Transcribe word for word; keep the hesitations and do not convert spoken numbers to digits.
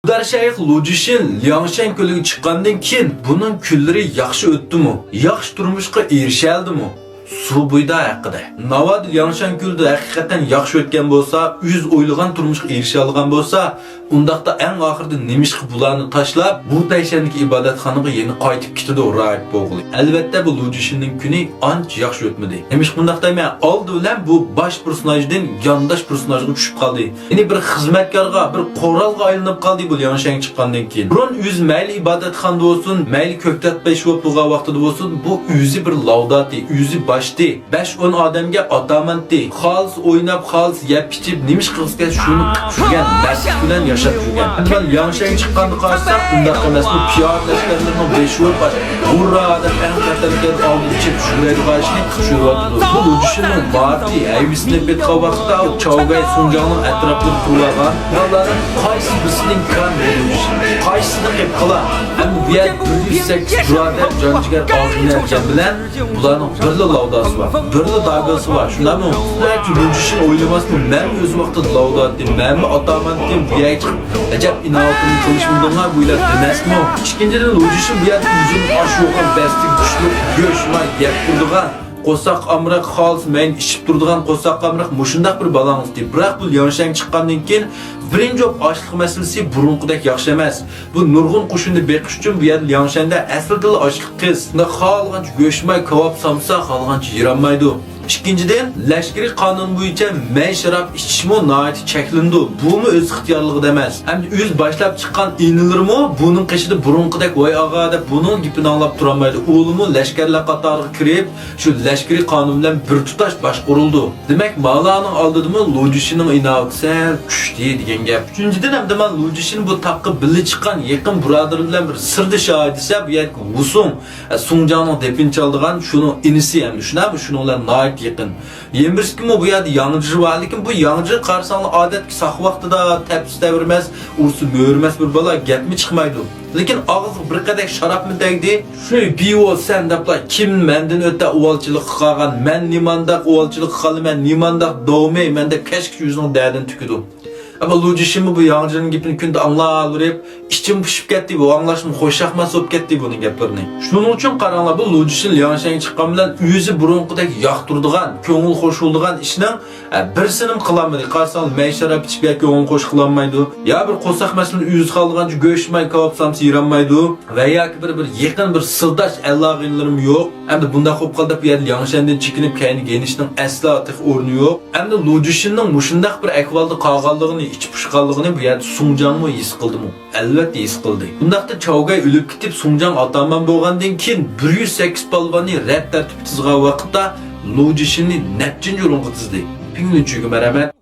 ئۇدار شەيخ لۇجىشىن لياڭشەن كۆلىگە چىققاندىن كېيىن بۇنىڭ كۈنلىرى ياخشى ئۆتتىمۇ؟ ياخشى تۇرمۇشقا ئېرىشەلدىمۇ؟ سۇ بويىدا ھەققىدە. ناۋادا لياڭشەن كۆلىدە ھەقىقەتەن ياخشى ئۆتكەن بولسا، ئۆزى ئويلىغان تۇرمۇشقا ئېرىشەلىگەن بولسا، ئۇنداقتا ئەڭ ئاخىرىدا نېمىشقا بۇلارنى تاشلاپ، بۇ تەيشەندىكى ئىبادەتخانىغا يەنە قايتىپ كېتىدۇ، راھىب بولغىلى؟ ئەلۋەتتە، بۇ لۇجىشىننىڭ كۈنى ئانچە ياخشى ئۆتمىدى. نېمىشقا بۇنداق دەيمەن؟ ئالدى بىلەن بۇ باش پېرسوناژدىن يانداش پېرسوناژغا چۈشۈپ قالدى. يەنى بىر خىزمەتكارغا، بىر قورالغا ئايلىنىپ قالدى بۇ لياڭشەن چىققاندىن كېيىن. بۇرۇن ئۆزى مەيلى ئىبادەتخانىدا بولسۇن، مەيلى كۆكتات پەيشى بولۇپ تۇرغان ۋاقتىدا بولسۇن، بۇ ئۆزى بىر لاۋداتى، ئۆزى باشتى. بەش-ئون ئادەمگە ئاتامانتى، خالىس ئويناپ، خالىس يەپ ئىچىپ، نېمە ئىش قىلغۇسى كەلسە شۇنى قىلىپ يۈرگەن، مەستلىك بىلەن ياشاپ يۈرگەن. ئەمما لياڭشەن چىققاندا قارىساق، ئۇنداق ئەمەسمۇ، پىيادە لەشكەرلىرىنىڭ بېشى بولۇپ، ھۇررا دەپ ئەڭ خەتەرلىك ئالدىدا چېپىپ يۈرەيدىغان ئىشنى قىلىپ يۈرۈۋاتىدۇ. بۇ لۇجىشىننىڭ مارتى ھەيۋىسىنى ئېلىپ كەتكەن ۋاقىتتا، چاۋگەي سۇڭجاڭنىڭ ئەتراپلىرىدا تۇرۇۋالغان، بۇلارنىڭ قايسى بىرسىنىڭ كان بولۇشى، قايسىسىنى قىلىپ قالا؟ ئەمما بۇ يەردە بىر يۈز سەككىز بۇرادەر جان جىگەر ئاغزىنى ئەتكەن بىلەن، بۇلارنىڭ بىرلا لاۋداسى بار، بىرلا داگىسى بار، شۇنداقمۇ؟ بۇلارچە لۇجىشىن ئويلىماسمۇ، مەنمۇ ئۆز ۋاقتىدا لاۋداتتىم، مەنمۇ ئاتامانتىم، بۇ يەرگە چىقىپ ئەجەب ئىناۋىتىمنى قىلىشمىدىڭلار بۇ يەردە دېمەسمۇ؟ ئىككىنچىدىن، لۇجىشىن بۇ يەردە ئۆزىنىڭ ئاشۇ بەستىكى كۈچلۈك، گۆش ماي يەپ تۇرىدىغان، قورساق ئامراق، خالىس مەينى ئىچىپ تۇرىدىغان قورساق ئامراق مۇشۇنداق بىر بالاڭىز ئىدى. بىراق بۇ لياڭشەن چىققاندىن كېيىن بىرىنچى بولۇپ ئاشلىق مەسىلىسى بۇرۇنقىدەك ياخشى ئەمەس. بۇ نۇرغۇن قوشۇننى بېقىش ئۈچۈن بۇ يەردە لياڭشەندە ئەسلىدىلا ئاچلىق قىس. بۇنداق خالىغانچە گۆش ماي كاۋاپ سامسا، خالىغانچە يېرەلمەيدۇ. ئىككىنچىدىن، لەشكىرىي قانۇن بويىچە مەي شاراب ئىچىشمۇ ناھايىتى چەكلىنىدۇ. بۇمۇ ئۆز ئىختىيارلىقىدا ئەمەس. ئەمدى ئۆزى باشلاپ چىققان ئىنىلىرىمۇ بۇنىڭ قېشىدا بۇرۇنقىدەك ۋاي ئاغا دەپ بۇنىڭ گېپىنى ئاڭلاپ تۇرالمايدۇ. ئۇلىمۇ لەشكەرلەر قاتارىغا كىرىپ، شۇ لەشكىرىي قانۇن بىلەن بىر تۇتاش باشقۇرۇلىدۇ. دېمەك، مالارنىڭ ئالدىدىمۇ لۇجىشىننىڭ ئىناۋىتى سەل چۈشتى دېگەن گەپ. ئۈچىنچىدىن، ئەمدى مانا لۇجىشىن بۇ تاغقا بىللە چىققان يېقىن بۇرادىرى بىلەن بىر سىردىشار دېسە، بۇ يەردىكى ۋۇسۇڭ، ئە، سۇڭجاڭنىڭ دېپىنى چالىدىغان شۇنىڭ ئىنىسى ئەمدى، شۇنداقمۇ؟ شۇنىڭ بىلەن ناھايىتى يېقىن. يەنە بىرسىكىمۇ بۇ يەردە ياڭجى بار، لېكىن بۇ ياڭجى قارىساڭلار ئادەتتىكى ساق ۋاقتىدا تەپسە تەۋرىمەس، ئۇرسا مۆرىمەس بىر بالا، گەپمۇ چىقمايدۇ. لېكىن ئاغزىغا بىر قەدەھ شارابمۇ تەگدى، شۇ بىۋو سەن دەپلا، كىم مەندىن ئۆتە ئۇۋالچىلىققا قالغان، مەن نېمانداق ئۇۋالچىلىققا قالىمەن، نېمانداق داۋمەي مەن دەپ كەچكىچە ئۆزىنىڭ دەردىنى تۆكىدۇ. ئەمما لۇجىشىنمۇ بۇ ياڭجىنىڭ گېپىنى كۈندە ئاڭلاۋېرىپ، ئىچىم پۇشۇپ كەتتى، بۇ ئاڭلاشمۇ خۇشياقماس بولۇپ كەتتى بۇنىڭ گەپلىرىنى. شۇنىڭ ئۈچۈن قاراڭلار، بۇ لۇجىشىن لياڭشەنگە چىققان بىلەن ئۆزى بۇرۇنقىدەك ياقتۇرىدىغان، كۆڭۈل خۇش بولىدىغان ئىشنىڭ ئە، بىرسىنىمۇ قىلالمىدى. قارىساڭ، مەي شاراب ئىچىپ ياكى كۆڭۈل خوش قىلالمايدۇ. يا بىر قورساق مەسىلىنى ئۆزى خالىغانچە گۆش ماي كاۋاپ سامسا يېرەلمەيدۇ. ۋە ياكى بىر، بىر يېقىن، بىر سىرداش ئەلا-ئاغىنىلىرىمۇ يوق. ئەمدى بۇنداق بولۇپ قالدى، بۇ يەردە لياڭشەندىن چېكىنىپ كەينىگە يېنىشنىڭ ئەسلا تېخى ئورنى يوق. ئەمدى لۇجىشىننىڭ مۇشۇنداق بىر ئەھۋالدا قالغانلىقىنى، ئىچى پۇشقانلىقىنى بۇ يەردە سۇڭجاڭمۇ ھېس قىلدىمۇ؟ ئەلۋەتتە ھېس قىلدى. بۇنداقتا چاۋگەي ئۆلۈپ كېتىپ، سۇڭجاڭ ئاتامان بولغاندىن كېيىن، بىر يۈز سەككىز پالۋاننى رەت تەرتىپكە تىزغان ۋاقىتتا، لۇجىشىننى نەچچىنچى ئورۇنغا تىزدى؟ پىڭلىنچۈگە مەرھەمەت.